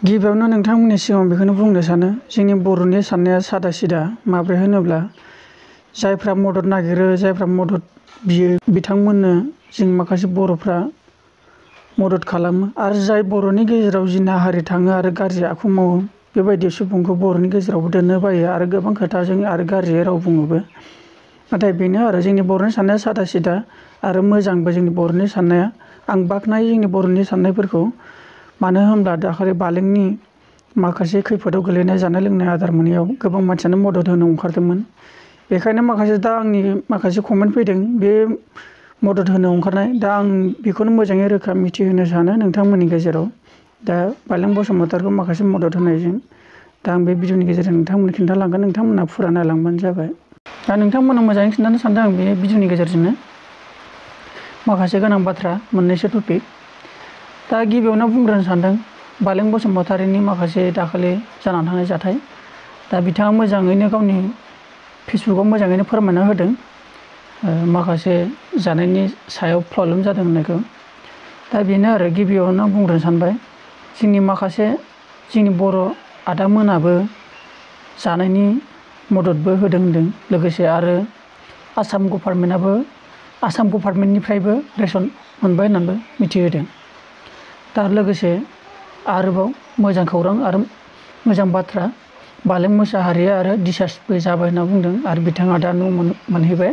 गिबियावनो नोंथांमोननि सिगाङाव बेखौनो बुंनो सानो जोंनि बर'नि साननाया सादा सिदा माब्रै होनोब्ला जायफ्रा मदद नागिरो जायफ्रा मदद बियो बिथांमोननो जों माखासे बर'फ्रा मदद खालामो आरो जाय बर'नि गेजेराव जिनाहारि थाङो आरो गाज्रि आखु मावो बेबायदि सुबुंखौ बर'नि गेजेरावबो दोननो बायो आरो गोबां खोथाजों आरो गाज्रि राव बुङोबो। नाथाय बेनो आरो जोंनि बर'नि साननाया सादा सिदा आरो मोजांबो जोंनि बर'नि साननाया। आं बाख्नायो जोंनि बर'नि साननायफोरखौ। मानो होनब्ला दाखालि बालेंनि माखासे खैफोदाव गोलैनाय जानाय लोंनाय आदार मोनैयाव गोबां मानसियानो मदद होनो ओंखारदोंमोन। बेखायनो माखासे दा आंनि माखासे कमेन्ट फैदों बे मदद होनो ओंखारनाय। दा आं बेखौनो मोजाङै रोखा मिथिहोनो सानो नोंथांमोननि गेजेराव। दा बालें बसुमतारीखौ माखासे मदद होनायजों दा आं बे भिडिअनि गेजेरजों नोंथांमोननो खिन्थालांगोन, नोंथांमोनहा फुरा नायलांबानो जाबाय। दा नोंथांमोननो मोजाङै खिन्थानो सानदों आं बे भिडिअनि गेजेरजोंनो माखासे गोनां बाथ्रा मोननैसो टपिक। दा गिबियावनो बुंग्रोनो सानदों बालें बसुमतारीनि माखासे दाखालि जानानै थांनाय जाथाय। दा बिथाङा मोजाङैनो गावनि फेसबुकआव मोजाङैनो फोरमायना होदों माखासे जानायनि सायाव प्रब्लेम जादों होननायखौ। दा बेनो आरो गिबियावनो बुंग्रोनो सानबाय जोंनि माखासे जोंनि बर' आदामोनाबो जानायनि मददबो होदों होनदों। लोगोसे आरो आसाम गभार्नमेन्टनिफ्रायबो रेसन मोनबाय होननानैबो मिथिहोदों। दा लोगोसे आरोबाव मोजां खौरां आरो मोजां बाथ्रा बालें मोसाहारिया आरो डिसचार्जबो जाबाय होनना बुंदों आरो बिथाङा दा न' मोनहैबाय।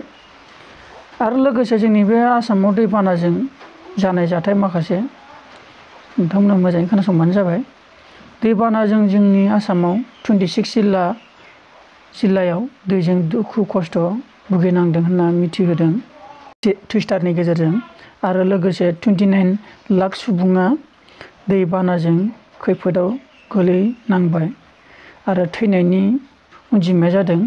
आरो लोगोसे जोंनि बे आसामाव दैबानाजों जानाय जाथाय माखासे नोंथांमोना मोजाङै खोनासंबानो जाबाय। दैबानाजों जोंनि आसामाव 26 जिल्लायाव दैजों दुखु खस्थ' भुगिनांदों होनना मिथिहोदों टुइटारनि गेजेरजों। आरो लोगोसे 29 लाख सुबुङा दैबानाजों खैफोदाव गोलैनांबाय आरो थैनायनि अनजिमाया जादों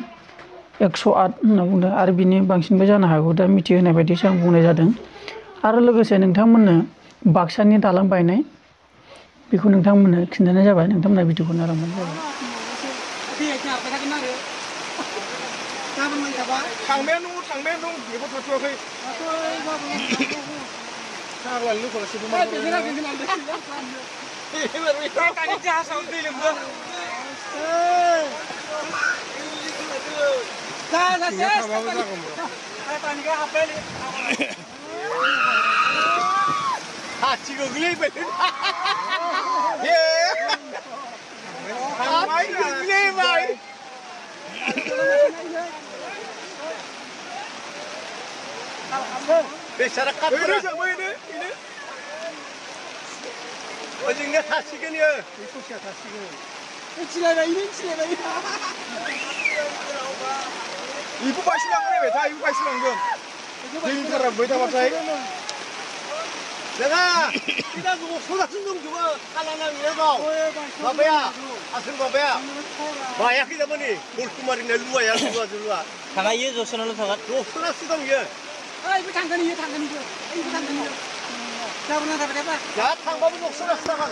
108 होनना बुंदों आरो बिनि बांसिनबो जानो हागौ दा मिथिहोनाय बायदिसो आं बुंनाय जादों। आरो लोगोसे नोंथांमोननो बाक्सानि दालां बायनाय बेखौ नोंथांमोननो खिन्थानाय जाबाय। नोंथांमोना भिडिअखौ नायलांबानो जाबाय। बेसारा काटफोरा ओजोंनो थासिगोन इयो ससेया थासिगोन मिथिलायबाय इखौ बायसिलांबाय था इखौ बायसिलांगोन दैनि थारा बै थाबाथाय नङा इदा सदासो दंजोबो खालाना बियाव माबाया आसोल माबाया बायाखै दामानि बलकुमारिना लुवाया लुवा थांगायो जसनाल' थांगोन जसनासो दं इयो इबो थांगोन इयो थांगोन इबो थांगोन इयो गाबोन थांबाय थाबा दा थांबाबो जसनासो थांगोन